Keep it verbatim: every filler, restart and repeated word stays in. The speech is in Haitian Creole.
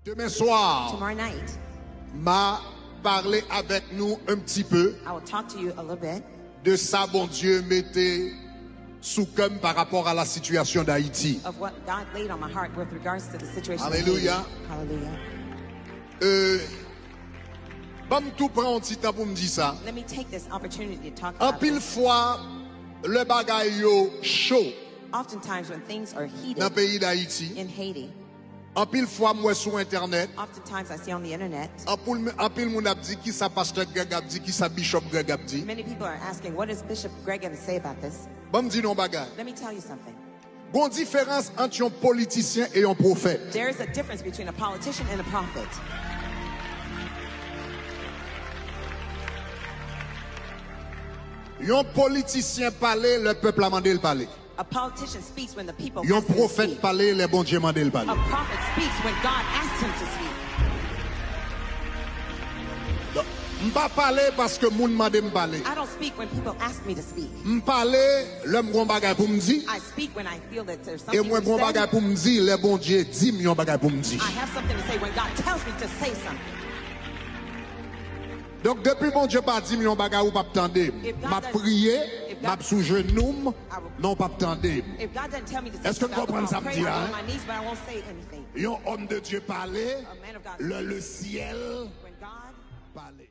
Demen swa, Tomorrow night, m a pale avèk nou un petit peu I will talk to you a little bit de sa Bondye mete sou kè m pa rapò a la situation d'Haïti. Of what God laid on my heart with regards to the situation. Hallelujah. Hallelujah. Euh, Ban m tou pran yon ti tan pou m di sa. Let me take this opportunity to talk about Anpil this. Fwa, lè bagay yo cho Oftentimes, when things are heated nan peyi Dayiti, in Haiti, anpil fwa m wè sou entènèt, oftentimes I see on the internet, anpil, anpil moun ap di kisa pastè Greg ap di, kisa bishop Greg ap di. Many people are asking, "What is Bishop Greg going to say about this?" Ban m di nou yon bagay. Let me tell you something. Gon diferans ant yon politisyen e yon pwofèt. There is a difference between a politician and a prophet. Yon politisyen pale lè pèp la mande l pale. A politician speaks when the people Yon ask him to pwofèt speak. Pale lè Bondye mande l A pale. Prophet speaks when God asks him to speak. M pa pale paske moun mande m pale. I don't speak when people ask me to speak. M pale lè m gon bagay pou m di. I speak when I feel that there's E something mwen to gon say. Bagay pou m di lè Bondye di m yon bagay pou m di. I have something to say when God tells me to say something. Donk depi Bondye pa di m yon bagay ou p ap tande m. If God M ap doesn't- priye, if m ap God- sou jenou m, I will- men ou p ap tande m. If God doesn't tell me to say Est-ce que something, vous comprenez I'll ça, pray, Dieu, I'll hein? go on my knees, but I won't say anything. Yon homme de Dieu pale A man of God lè speaks le ciel when God pale.